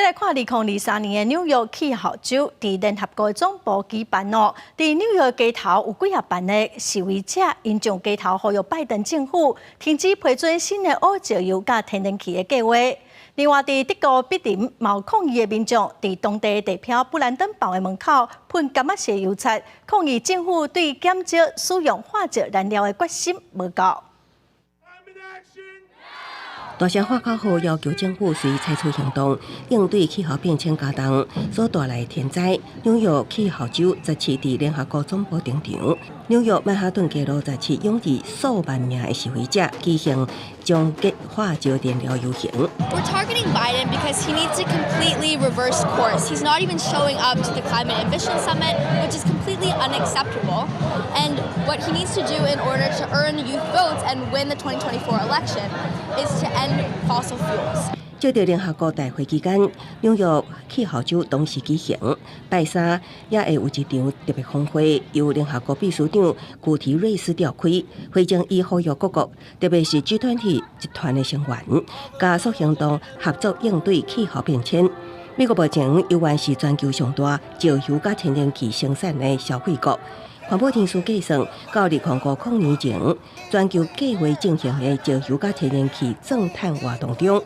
來看2023年的紐約氣候週，佇聯合國總部舉辦哦。佇紐約街頭有幾仔萬的示威者，𪜶上街頭呼籲拜登政府停止批准新的烏石油佮天然氣的計畫。另外，佇德國柏林，嘛有抗議的民眾佇當地地標布蘭登堡的門口噴柑仔色油漆，抗議政府對減少使用化石燃料的決心無夠。大聲喊口號，要求政府隨採取行動，應對氣候變遷加重所帶來的天災。紐約氣候週17佇聯合國總部登場，紐約曼哈頓街路17湧入數萬名的示威者，舉行終結化石燃料遊行。 We're targeting Biden because he needs to completely reverse course. He's not even showing up to the Climate Ambition Summit, which is completely unacceptable. And what he needs to do in order to earn youth votes and win the 2024 election is to end fossil fuels. 借著聯合國大會期間，紐約氣候週同時舉行。拜三也會有一場特別峰會，由聯合國秘書長古提瑞斯召開。會中伊呼籲各國，特別是 G20 集團的成員，加速行動，合作應對氣候變遷。美國目前猶原是全球上大石油佮天然氣生產的消費國。環保人士計算，到2050年前，全球計劃進行的石油佮天然氣鑽探活動中，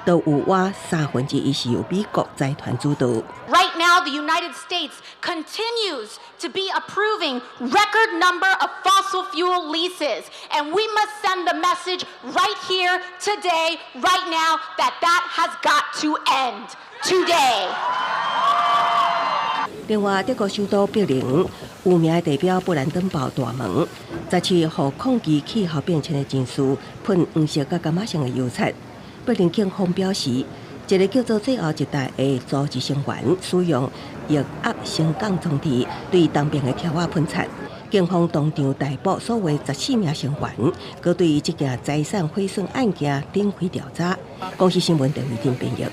都有倚1/3是由美國財團主導。 Right now, the United States continues to be approving record number of fossil fuel leases, and we must send the message right here, today, right now, that that has got to end today. 另外，德國首都柏林有名的地標布蘭登堡大門，17予抗議氣候變遷的人士噴黃色佮柑仔色的油漆。柏林警方表示，一个叫做最後一代的組織成員使用液壓升降裝置對東邊的柱仔噴漆。警方當場逮捕所謂14名成員，閣對這件財產毀損案件展開調查。公視新聞鄧偉定編譯。